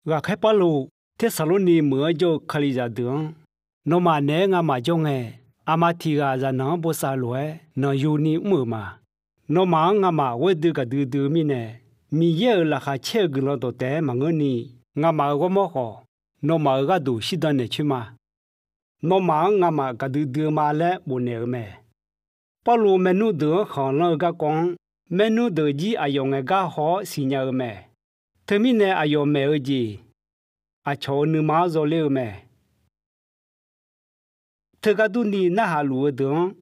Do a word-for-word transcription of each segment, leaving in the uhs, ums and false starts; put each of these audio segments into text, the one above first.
Ghaqkhaer Pawrluv, Tersaqlorniv meuq-anr jawr-eu Kalizaq deuq-anr, nawmaf naeq-aer ngamaf jawr ngae, aqma tiq ghaq zaqnanq-anr bosav lof-aer nanqyuni mr-euq ma. Nawmaf-anr ngamaf ghoerdui gaqdui dui-eu mirnae, Miqyaer-euq laqkhaq caer-eu guiqlanq dawqtaef-aer maqngeurni, ngamaf-euq ghawrmawr khawf, nawmaf-euq gharduq shirdan naeq coer ma. Nawmaf-anr ngamaf gaqdui dui-eu ma laer bofnaeq-euq mae. Pawrluv maernmr deuq-anr khanqlanr-eu garkawv-anr, maernmr deuq jir aqyawf ngaeq gar haw-awr siqnya-eu mae. Teumirnae aqyawf maeq-eu jeq, aqcawq-euq nuima-anr zawler-eu mae. Teugar durni narhaq luf-eu deuq-anr,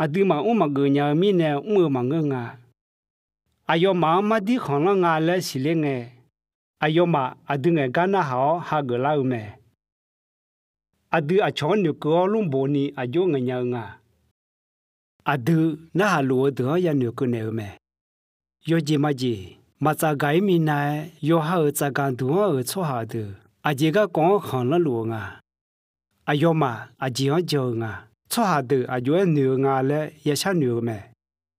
aqdui maqmr maqgeuf nya-eu mirnae mr-eu maqngeur nga. Aqyawfmaf-anr mardir khanqlanr nga laer siqler ngae, aqyawfmaf aqdui ngaeq gar narhaq-awr hageuf lar-eu mae. Aqdui aqcawq-anr noeqkeuv-awr lmrboq ni aqjox ngaeqnya-eu nga. Aqdui narhaq luf-eu deuq-anr yanoeq keuv naeq-eu mae. Yawjeq majeq, maqtsaf gaq-ir minav-aer yawqha-euq tsafgaq duq-anr-euq tsawrhaq deuq aqjeq garkawv-anr khanqlanr luf-eu nga. Aqyawfmaf aqjeq-anr jan-eu nga. Tsawrhaq deuq aqjox-aer noeq-eu nga laer ya sharnoeq-eu mae.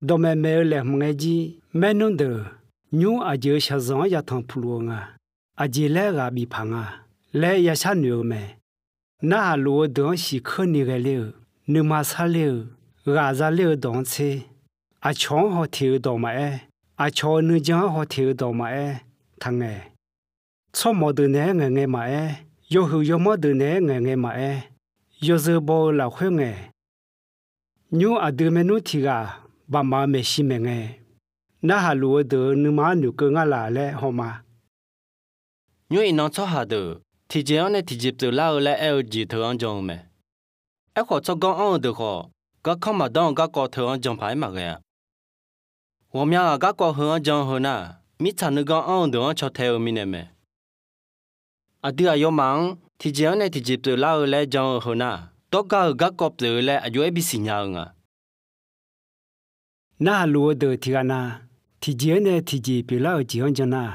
Dawqmaeq maeq-eu laeqhmq ngae jir, maernmr deuq nymr aqjeq-euq shaqzanq-anr yatanq puq luf-eu nga. Aqjeq laer ghaq bif paq nga laer ya sharnoeq-eu mae. Narhaq luf-eu deuq-anr siqkeurni ghaeler-eu, nuima sarler-eu, ghaq zaler-eu dawq-anr tser, aqcawq-anr haw teq-eu dawq maqaer, aqcawq-euq nuijan-anr haw teq-eu dawq maqaer, taqngaeq. Tsawrmawq deuq naeq-aer ngaeq ngae maqaer, yawhuiq yawmanr deuq naeq-aer ngaeq ngae maqaer, yawzeu baw-eu lafkhoer ngaeq. Nymr aqdui maernmr tiq ghaq baqmaf-eu maeqshi maeq ngae, narhaq luf-eu deuq-euq nuima-anr noeqkeuv ngar laf laer hawma. Nymr iqnan tsawrhaq deuq tiqjeq-anr nae tiqjeq pyeuflar-eu laer aer-eu jeq teu-anr jan-eu mae. Aerkhawf, tsawrganr anr-eu deuq khawf, garkanr maqdanr-eu garkawv teu-anr jan paq-aer maqghae-a. Ghawqmya ghaq garkawv heu-anr jan-eu heu nar, mirtsaq nuiganr anr-eu deuq-anr caw tae-eu mirnae mae. Aqdui aqyawfmaf-anr tiqjeq-anr nae tiqjeq pyeuflar-eu laer jan-eu heu nar, dawrgav-euq garkawv pyeuf-eu laer aqjox-aer bisiq nya-eu nga. Narhaq luf-eu deuq tiq ghaq na, tiqjeq-anr nae tiqjeq pyeuflar-euq jeq-anr jan nar,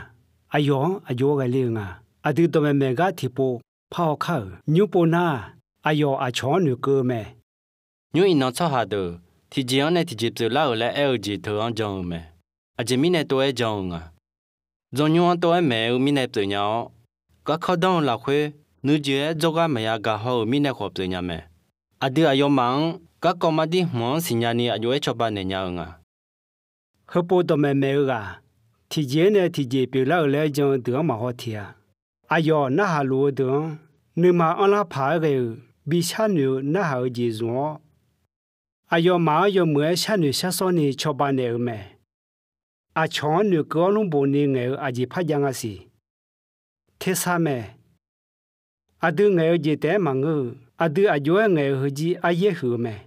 aqyawf-anr aqjox-aer ghaeler-eu nga. Aqdui dawqmaeq maeq gar tiqpov parhaw kar-euq nymr pov nar, aqyawf aqcawq-anr noeqkeuv-eu mae. Nymr iqnan tsawrhaq deuq tiqjeq-anr nae tiqjeq pyeuflar-euq laer aer-eu jeq teu-anr jan-eu mae. Aqjeq mirnae tov-aer jan-eu nga. Dzawrnymr-anr tov-aer maeq-eu mirnae pyeufnya-awr, garkanr danr-eu lafkhoer nuijeq-aer dzawrgar maqya gaq haw-euq mirnae khawf pyeufnya mae. Aqdui aqyawfmaf-anr garkawv mardir hmq-anr siqnya ni aqjox-aer cawba naeq nya-eu nga. Heupov dawqmaeq maeq-eu ghaq, tiqjeq-anr nae tiqjeq pyeuflar-euq laer jan-eu deuq-anr maqhaw teq-a. Aqyawf narhaq luf-eu deuq-anr nuima anrlar paq-aer ghae-euq bi sharnoeq-eu narhaq-eu jeq zmq-awr, aqyawfmaf-anr yawmuiq-aer sharnoeq sharsawr ni cawba naeq-eu mae. Aqcawq-anr noeqkeuv-awr lmrboq ni ngaeq-eu aqjeq par jav nga siq. Tersar mae. Aqdui ngaeq-eu jeq taef-aer maqngeur-eu, aqdui aqjox-aer ngaeq-eu heujir aryaer huiq-eu mae.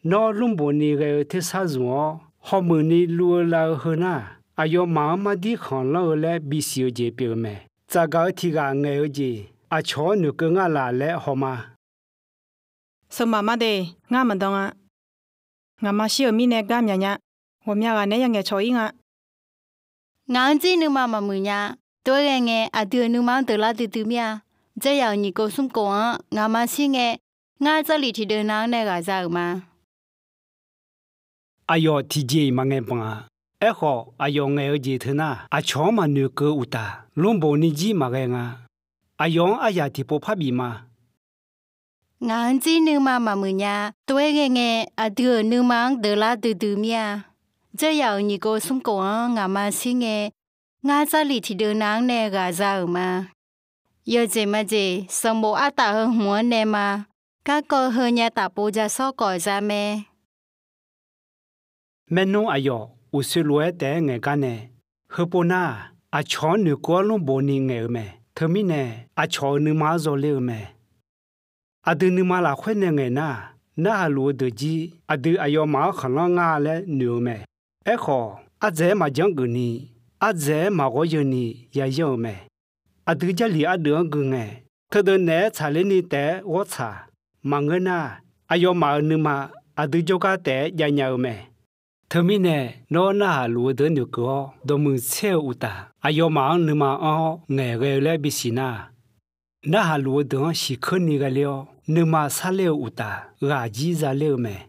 Nawr lmrboq ni ghae-eu tersar zmq-awr, hawmuiq ni luv-eu lav-eu heu nar, aqyawfmaf-anr mardir khanqlanr-eu laer bisiq-eu jeq pyeuf-eu mae. Tsafgaq-eu tiq ghaq ngaeq-eu jeq aqcawq-anr noeqkeuv ngar laf laer hawma. Seumaq mar de, ngar maqdan-a. Ngaqma shir-euq mirnae gar myaq nya. Ghawqmya ghaq naeq-aer yangaeq cawq-ir nga. Ngaq-anr jir nuima maqmuiq nya. Tov-aer ghae ngae, aqdui-euq nuima-anr deuqlar duidui mir-a. Dzawryaq-euq nyiq kov smr kov-anr ngaqma shir ngae, ngar Jarlif tiqdeuv nav-anr nae ghaq za-euq ma. Aqyawf tiqjeq-iq maqngaeq banq-a. Aerkhawf, aqyawf ngaeq-eu jeq teu nar, aqcawq-anr maqnoeq keuv-eu uqtaf, lmrboq ni jir maqghae nga. Aqyawf-anr aryaq tiqpov par bif ma. Ngaq-anr jir nuima maqmuiq nya. Tov-aer ghae ngae, aqdui-euq nuima-anr deuqlar duidui mir-a. Dzawryaq-euq nyiq kov smr kov-anr ngaqma shir ngae, ngar Jarlif tiqdeuv nav-anr nae ghaq za-euq ma. Yawjeq majeq, sanqbof artaf heu hmq-anr nae ma. Garkawv heu nya taf pov ja sawr kawf za mae. Maernmr aqyawf uqshoe lof-aer taef-aer ngaeq gar nae, heupov nar-aq, aqcawq-anr noeqkeuv-awr lmrboq ni ngaeq-eu mae. Teumirnae, aqcawq-euq nuima-anr zawler-eu mae. Aqdui nuima lafkhoer nae ngaeq nar-aq, narhaq luf-eu deuq jir aqdui aqyawfmaf-anr khanqlanr ngar laer noeq-eu mae. Aerkhawf, ardzaeq-aer maqjanr geufni, ardzaeq-aer maqghawr yeuni yayanr-eu mae. Aqdui Jarlif ardeuv-anr gui ngae, teudeuq naeq-aer tsaqler ni taef-aer ghawr tsaq. Maqngeur nar, aqyawfmaf-euq nuima aqdui jawrgar taef-aer jav nya-eu mae. Teumirnae, nawr narhaq luf-eu deuq-anr noeqkeuv-awr dawqmuiq tser-eu uqtaf, aqyawfmaf-anr nuima anr-awr ngaeqghae-eu laer bisiq nar-aq, narhaq luf-eu deuq-anr siqkeur ni ghae ler-awr, nuima sarler-eu uqtaf, ghaq jir zaler-eu mae.